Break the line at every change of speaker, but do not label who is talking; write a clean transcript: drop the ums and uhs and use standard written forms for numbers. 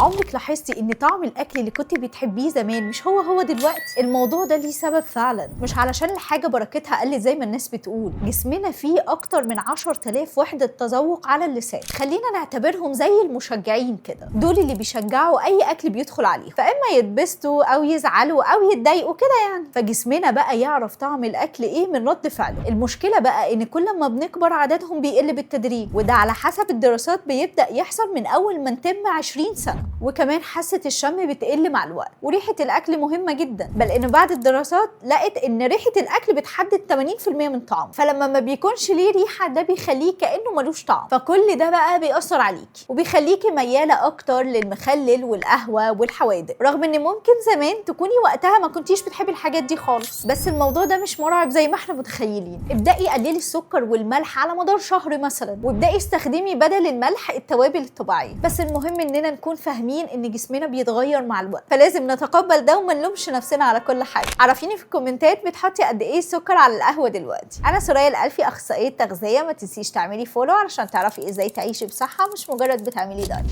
عمرك لاحظتي ان طعم الاكل اللي كنت بتحبيه زمان مش هو هو دلوقتي؟ الموضوع ده ليه سبب فعلا، مش علشان الحاجة بركتها قلت زي ما الناس بتقول. جسمنا فيه اكتر من 10,000 وحده تذوق على اللسان، خلينا نعتبرهم زي المشجعين كده، دول اللي بيشجعوا اي اكل بيدخل عليهم، فاما يتبسطوا او يزعلوا او يتضايقوا كده يعني. فجسمنا بقى يعرف طعم الاكل ايه من رد فعله. المشكلة بقى ان كل ما بنكبر عددهم بيقل بالتدريج، وده على حسب الدراسات بيبدا يحصل من اول ما نتم 20 سنة. وكمان حاسه الشم بتقل مع الوقت، وريحه الاكل مهمة جدا، بل ان بعض الدراسات لقت ان ريحه الاكل بتحدد 80% من طعمه، فلما ما بيكونش ليه ريحه ده بيخليه كانه ملوش طعم. فكل ده بقى بيأثر عليكي وبيخليكي مياله اكتر للمخلل والقهوة والحوادق، رغم ان ممكن زمان تكوني وقتها ما كنتيش بتحبي الحاجات دي خالص. بس الموضوع ده مش مرعب زي ما احنا متخيلين. ابدأي قللي السكر والملح على مدار شهر مثلا، وابدأي استخدمي بدل الملح التوابل الطبيعية. بس المهم اننا نكون فاهمين ان جسمنا بيتغير مع الوقت، فلازم نتقبل ده وما نلومش نفسنا على كل حاجة. عرفيني في الكومنتات بتحطي قد ايه سكر على القهوة دلوقتي. انا سوريا الالفي، اخصائية تغذية. ما تنسيش تعملي follow علشان تعرفي ازاي تعيشي بصحة، مش مجرد بتعملي diet.